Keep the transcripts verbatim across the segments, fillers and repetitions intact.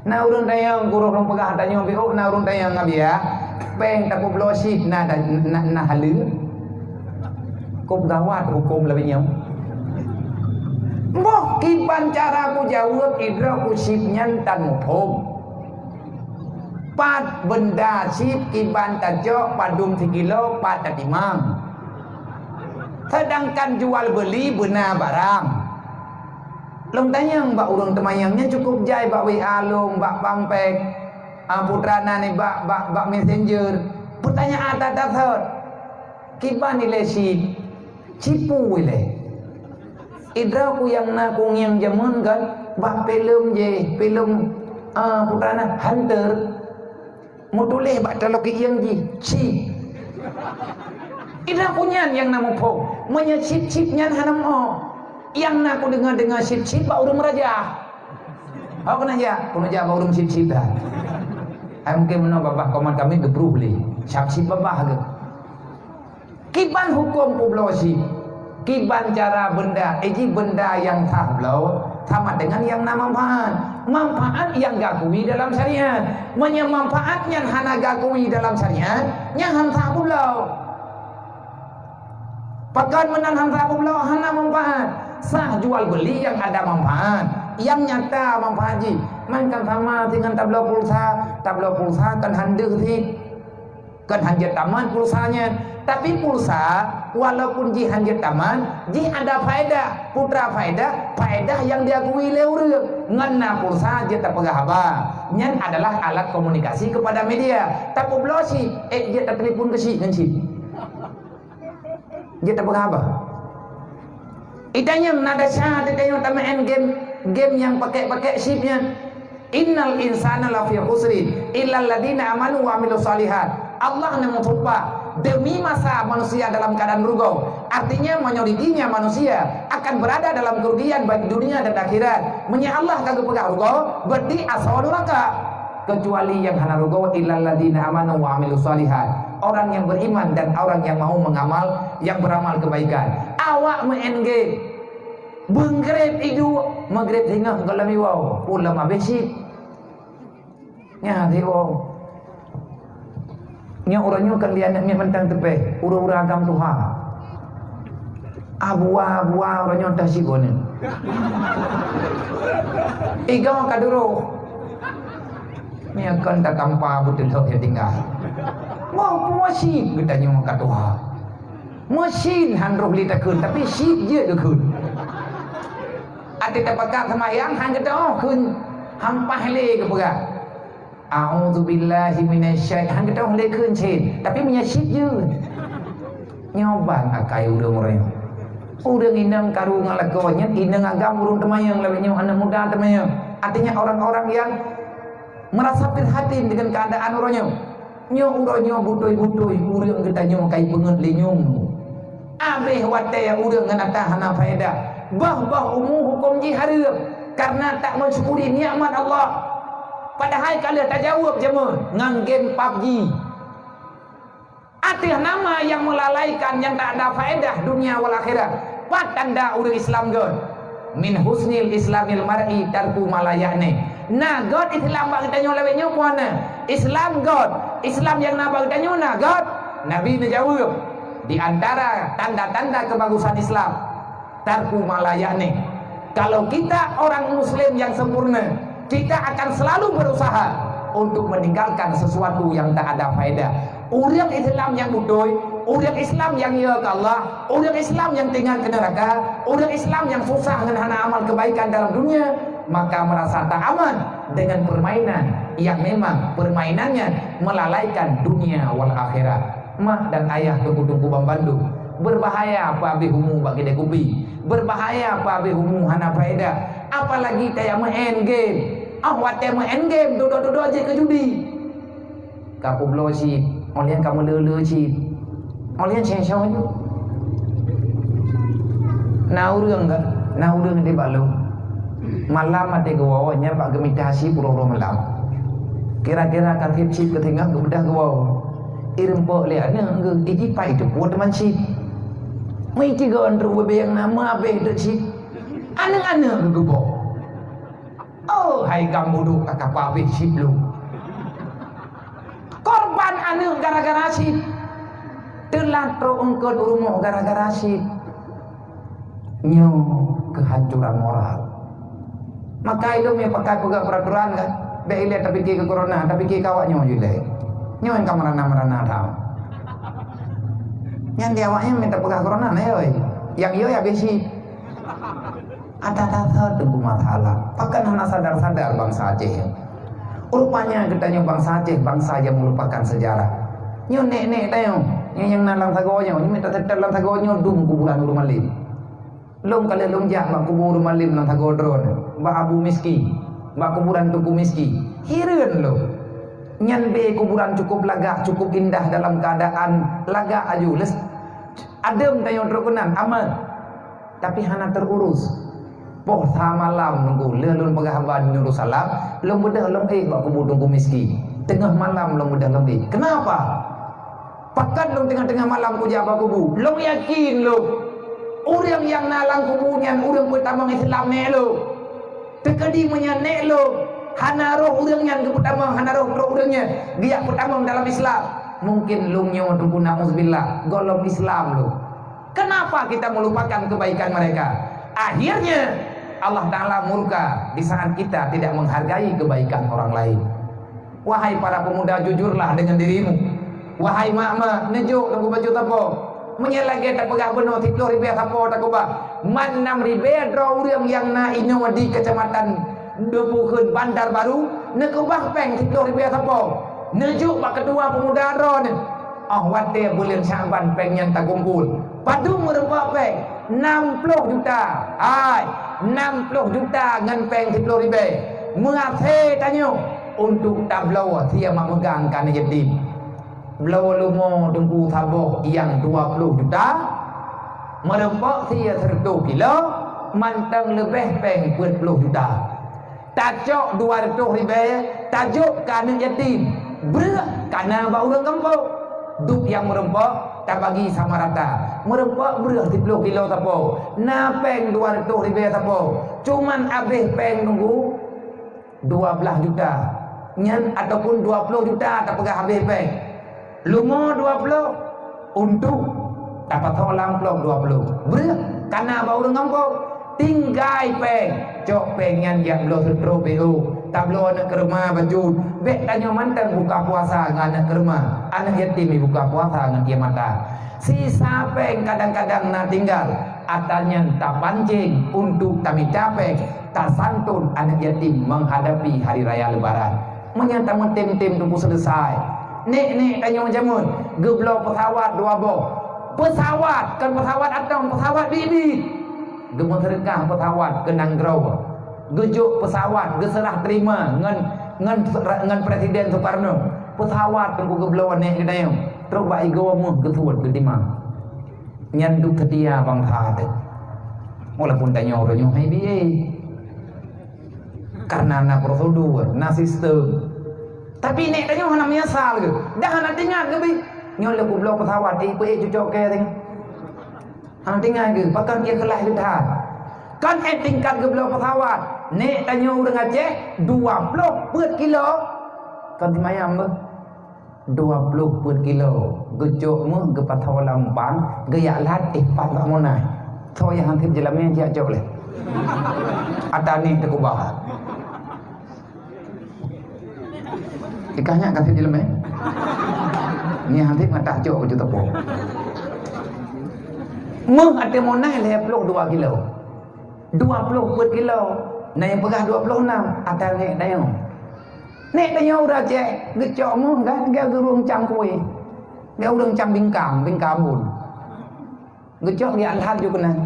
Na ureuëng tanyong, gurôh lôn peugah tanyoe biôh, na ureuëng tanyong ngon biah, péng tapubloe chip na, na, na haleue. Kôb gawat hukôm lagée nyoe. Boh kiban cara kujaweueb idroe ku chip nyan tan muphom. Pat beunda chip kiban tacok padum sikilo pat tatimang. Sedangkan jual beuli beuna barang. Lôn tanyong bak ureuëng teumanyong nyan cukôp jai bak W A lôn, bak pampéng, a, putra na nibak, bak, bak messenger. Peutanyaan that-that thot. Kiban ilée chip, chip peue ilée. Idroe ku nyang na ku ngieng jameun kan, bak filem jih, filem, a, putra na Hunter. Meutuléh bak taloe keuieng jih, chip. Idroe ku nyan nyang na muphom, meunyoe chip-chip nyan hana meu'oh. Nyang na kudeungoe-deungoe chip-chip bak ureuëng meuraja. Ho keuneuk jak, keuneuk jak bak ureuëng chip-chip dah. Ai mungken meunoe babah komat kami geubruh lé. Chip-chip babah geuh. Kiban hukôm peubloe chip, kiban cara beunda, eh, jih beunda nyang sah bloe sama dengan nyang na manfaat. Manfaat nyang geukui dalam syariat. Meunyoe manfaat nyan hana geukui dalam syariat, nyan han sah peubloe. Pakon meunan han sah peubloe, hana manfaat. Sah jual beuli nyang ada manfaat, nyang nyata manfaat jih. Meunan sama deungon tabloe pulsa, tabloe pulsa kan han deuh sit. Kan han jeuet tamat pulsa nyan, tapi pulsa walaupun jih han jeuet tamat, jih ada faedah. Peue treuk faedah? Faedah nyang diakui lé ureuëng. Ngon na pulsa jeuet tapeugah haba. Nyan adalah alat komunikasi kepada media. Tapeubloe chip, eh, jeuet tatelepon keu chip ngon chip. Jeuet tapeugah haba. Itanyong na desya teuh tanyoe tameu'en game, game nyang pakèk-pakèk chip nyan. "Innal insana lafi khusrin, illal ladzina amanu wa amilus shalihat." Allah neumeusumpah, "Demi masa manusia dalam keadaan rugoe." Artinya, majoritinya manusia akan berada dalam kerugian baik dunia dan akhirat. Meunyoe Allah ka geupeugah rugoe, berarti asoe nuraka. Kecuali nyang hana rugoe, "Illal ladzina amanu wa amilus shalihat." Orang yang beriman dan orang yang mau mengamal, yang beramal kebaikan. Awak meu'en game. Beunggreb iduek, meugreb singoh goh lom iwoe, ulôn abéh chip. Nyan iwoe. Nyoe uroe nyoe kan di aneuk miet mantong teupéh, ureuëng-ureuëng agam tuha. Abua-abua uroe nyoe teuh chip uneuen. Igoe ka duroh. Nyoe kon takampa beuteuloh ya tinggai. Mau pumoe chip geutanyoe ka tuha. Meusin han roh lé takheun, tapi chip jeuet geukheun. Até tapakat seumayang han geuteu'oh kheun, han paih lé geupeugah, "A'udzubillahi minasyait-," han geuteu'oh lé kheun cit, tapi meunyoe chip jeuet. Nyoe ban akai ureuëng-ureuëng. Ureuëng inong karu ngon lakoe nyan, inong agam ureuëng teumanyong lagée nyoe, aneuk muda teumanyong. Artinya orang-orang yang merasa prihatin dengan keadaan uroe nyoe. Nyoe uroe nyoe beutôi-beutôi ureuëng geutanyoe kai peungeut lé nyoe. Abéh watée ureuëng ngon ata hana faedah. Bah-bah umu huköm jih hareuem, kareuna tak meusyukuri nikmat Allah. Padahai ka lheueh tajaweueb jameun ngon game pabji. Ateueh nama nyang meulalaikan nyang tak ada faedah dunia wal akhirat. Pat tanda ureuëng Islam göt? Min husnil islamil mar'i tarku ma la ya'ni. Na göt Islam bak geutanyoe lawét nyoe puana. Islam göt. Islam nyang na bak geutanyoe na göt. Nabi neujaweueb, di antara tanda-tanda kebagusan Islam, tarku ma la ya'ni. Kalau kita orang muslim yang sempurna, kita akan selalu berusaha untuk meninggalkan sesuatu yang tak ada faedah. Ureuëng Islam nyang beutôi, ureuëng Islam nyang yö keu Allah, ureuëng Islam nyang teuingat keu neuraka, ureuëng Islam nyang susah ngon hana amal kebaikan dalam dunia, maka merasa tak aman dengan permainan yang memang permainannya melalaikan dunia wal akhirat. Mak dan ayah teungku-teungku banmandum, berbahaya peuabéh umu bak keudè kupi, berbahaya peuabéh umu hana faedah, apalagi tajak meu'en game. Ah, watèe meu'en game, dudoe-dudoe jeuet keu judi. Ka peubloe cit, óh lheueh ka meuleu-leu cit. Óh lheueh céng-céng ju. Na ureuëng ka, na ureuëng di bak lôn. Malam watèe geuwoe, nyan bak geumita cit uroe-uroe malam. Kira-kira ka tiep cit keu teungoh geubeudôh geuwoe. Ireumpok lé aneuk geuh, iji pai teupue teuma cit. Meuici geuh trok bubé nyang na meuabéh teuk cit. Aneuk-aneuk geuh geuboh. Oh, Hai gam budok ka kapabeh cit lom. Korban aneuk gara-gara cit. Teulat trok eungkot u rumoh gara-gara cit. Nyoe keuhancuran moral. Maka ilôn nyang pakai peugah peraturan kan, bèk ilèe tapike keu corona, tapike keu awak nyoe ju ilèe. Nyoe nyang ka meurana-meurana that. Nyan di awak nyan mita peugah corona na yoi. Nyang yoi habéh cit. Ada dasar teungku masalah. Pakon hana sadar-sadar bansa Aceh? Rupanya geutanyoe bansa Aceh, bansa nyang meulupakan sejarah. Nyoe nèk-nèk tanyoe, nyoe nyang na lam sagoe nyoe, nyoe mita seutôt lam sagoe nyoe dum kuburan ureueng malém. Lôn ka lheueh lôn jak bak kubu ureueng malém lam sagoe droeneuh, bak Abu Miski, bak kuburan Teungku Miski. Hireuen lôn. Nyan bèe kuburan cukup lagak, cukup indah dalam keadaan lagak aju. Leus adeuem tanyoe trok keunan, aman. Tapi hana teururus. Poh sa malam nunggu lheueh lôn peugah haba nyoe salam, lôn beudôh lôn ék bak kubu Teungku Miski. Teungoh malam lôn beudôh lôn ék. Kenapa? Pakon lôn teungoh-teungoh malam kujak bak kubu? Lôn yakin lôn, ureueng nyang na lam kubu nyan ureueng peutamong Islam nèk lôn. Teukeudi meunyoe nèk lôn hana roh ureueng nyan geupeutamong, hana roh trok ureueng nyan geujak peutamong dalam Islam, mungkin lôn nyoe teungku, nauzubillah, gohlom Islam lôn. Kenapa kita melupakan kebaikan mereka? Akhirnya Allah Ta'ala murka di saat kita tidak menghargai kebaikan orang lain. Wahai para pemuda, jujurlah dengan dirimu. Wahai mak-mak, neujok teungku baju sapo. Meunyoe lagèe tapeugah bunoe siplôh ribèe sapo takeubah, man nam ribèe droe ureueng nyang na inoe di Kecamatan Dupukheun, Bandarbaru, neukeubah pèng siplôh ribèe sapo. Neujok bak ketua pemuda droeneuh. Óh watèe buleuen Syakban pèng nyan takumpul. Padum meureumpok pèng? Nam plôh juta. Hai, nam plôh juta ngon pèng siplôh ribèe. Meuasèe tanyoe untuk tabloe sie mak meugang keu aneuk yatim. Bloe leumo teungku saboh nyang dua plôh juta, meureumpok sie sireutôh kilo, mantong leubeh pèng peuet plôh juta. Tacok dua reutôh ribèe, tajok keu aneuk yatim. Breueh ka na bak ureueng gampông. Duek nyang meureumpok tabagi sama rata. Meureumpok breueh siplôh kilo sapo, na pèng dua reutôh ribèe sapo. Cuman abéh pèng teungku dua blaih juta. Nyan ataupun dua plôh juta tapeugah abéh pèng. Leumo dua plôh, untuk tapasoe lam plôh dua plôh. Breueh ka na bak ureueng gampông. Tinggai pèng, cok pèng nyan jak bloe sireutôh B O, tabloe aneuk keureuma bacut. Bèk tanyoe mantong buka puasa ngon aneuk keureuma, aneuk yatim jibuka puasa ngon ié mata. Sisa pèng kadang-kadang na tinggal, atra nyan tapancéng untuk tamita pèng, tasanton aneuk yatim menghadapi hari raya Lebaran. Meunyoe tameutem-tem teungku seuleusai, nèk-nèk tanyoe jameun geubloe peusawat dua boh. Peusawat, kon peusawat atong, peusawat biet-biet. Geumeuseudeukah peusawat keu nanggroe. Geujok peusawat geuseurah teurima ngon, ngon, ngon Presiden Sukarno. Peusawat teungku geubloe nèk geutanyoe, trok bak igoe méuh geusuet geutimang. Nyan duek seutia bansa teuh. Walaupun tanyoe uroe nyoe hai B A. Karena na prosedur, na sistem. Tapi nèk tanyoe hana meunyeusal geuh. Dah hana teuingat geuh bit. Nyoe lé kubloe peusawat, eh, peuék cucok kèe teuh. Hana teuingat geuh, pakon ié keulaih geuh that. Kon ék tingkat geubloe peusawat. Nèk tanyoe ureueng Aceh, dua plôh peuet kilo. Kon simayam beuh. Dua plôh peuet kilo, geucok méuh geupasoe lam bank, geujak lat, eh, pat bak Monas. Soe nyang han sép jeulamèe jak cok lé. Atra nèk teukeubah. Ikah nyak ka sép jeulamèe. Nyan han sép ngatah cok baju teupok. Méuh ateueh Monas lhèe plôh dua kilo. Dua plôh peuet kilo. Na nyang peugah dua plôh nam, atra nèk tanyoe. Nèk tanyoe ureueng Aceh, geucok méuh kan, geu-, geurueng cam kueh. Geu-, ureueng cam bingkang, bingkang bun. Geucok geujak lat ju keunan.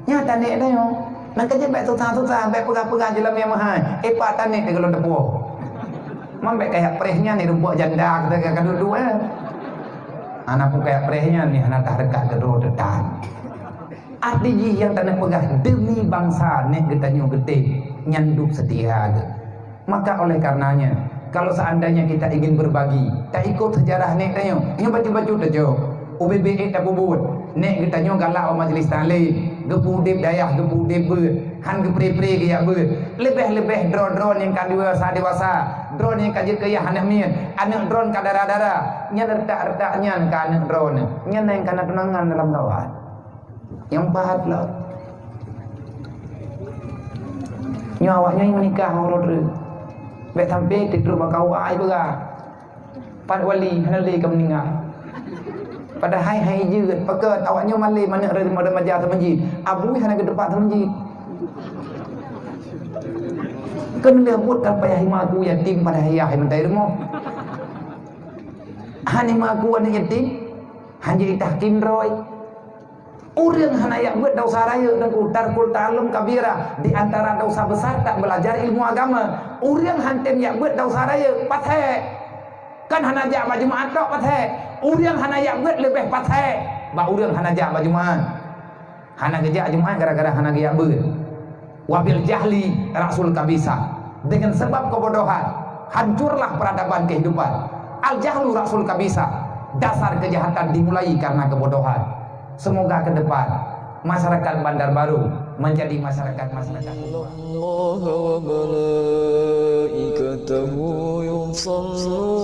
Nyan atra nèk tanyoe. Nyan keuh jeuet bèk susah-susah, bèk peugah-peugah jeulamèe meuhai. Eh, pat atra nèk teuh gohlom teupuoh. Man bèk kajak preh nyan, ni rumpok janda, kata ka dudu, eh. Hana peue kajak preh nyan, ni hana tah dekat keudroe teutan. Arti jih nyang taneuk peugah, demi bansa nèk geutanyoe geutem, nyan duek seutia geuh. Maka oleh karenanya, kalau seandainya kita ingin berbagi, taikot sejarah nèk tanyoe, nyoe bacut-bacut tajok, ubé-bé ék tapeubuet. Nek geutanyoe galak bak majlis taklim, geupeu udeb dayah, geupeu udeb beuet, han geupre-pre geujak beuet. Leubeh-leubeh droe-droe nyang ka dewasa-dewasa, droe nyang ka jeuet keu yah aneuk miet, aneuk droe ka dara-dara, nyan reutak-reutak nyan ka aneuk droe nyan, nyan nyang ka na tunangan dalam kawan. Nyang pahat lom. Nyoe awaknyoe meunikah ngon droe. Bèk sampai teutrok bak kawan ai peugah. Pat wali hana lé ka meuninggai. Padahai hai jeuet, pakon awaknyoe malèe manök remaja-remaja seumeujid. Abui hana geuteupat seumeujid. Keuneuk buet kan payah ima aku yatim padahai yah hai meutai rumoh. Han ima aku aneuk yatim, han jadi tahkim droe. Ureueng hana jak beuet dosa rayeuk, Teungku, tarkul ta'allum kabira, di antara dosa besar tak belajar ilmu agama. Ureueng han tem jak beuet dosa rayeuk, pathé. Kan hana jak bak Jumat tok, pathé. Ureueng hana jak beuet leubeh pathé bak ureueng hana jak bak Jumat. Hana geujak Jumat gara-gara hana geujak beuet. Wabil jahli rasul kabisa. Dengan sebab kebodohan, hancurlah peradaban kehidupan. Al jahlu rasul kabisa. Dasar kejahatan dimulai karena kebodohan. Semoga ke depan masyarakat Bandar Baru menjadi masyarakat-masyarakat Allah wa malaikatahu yusalluna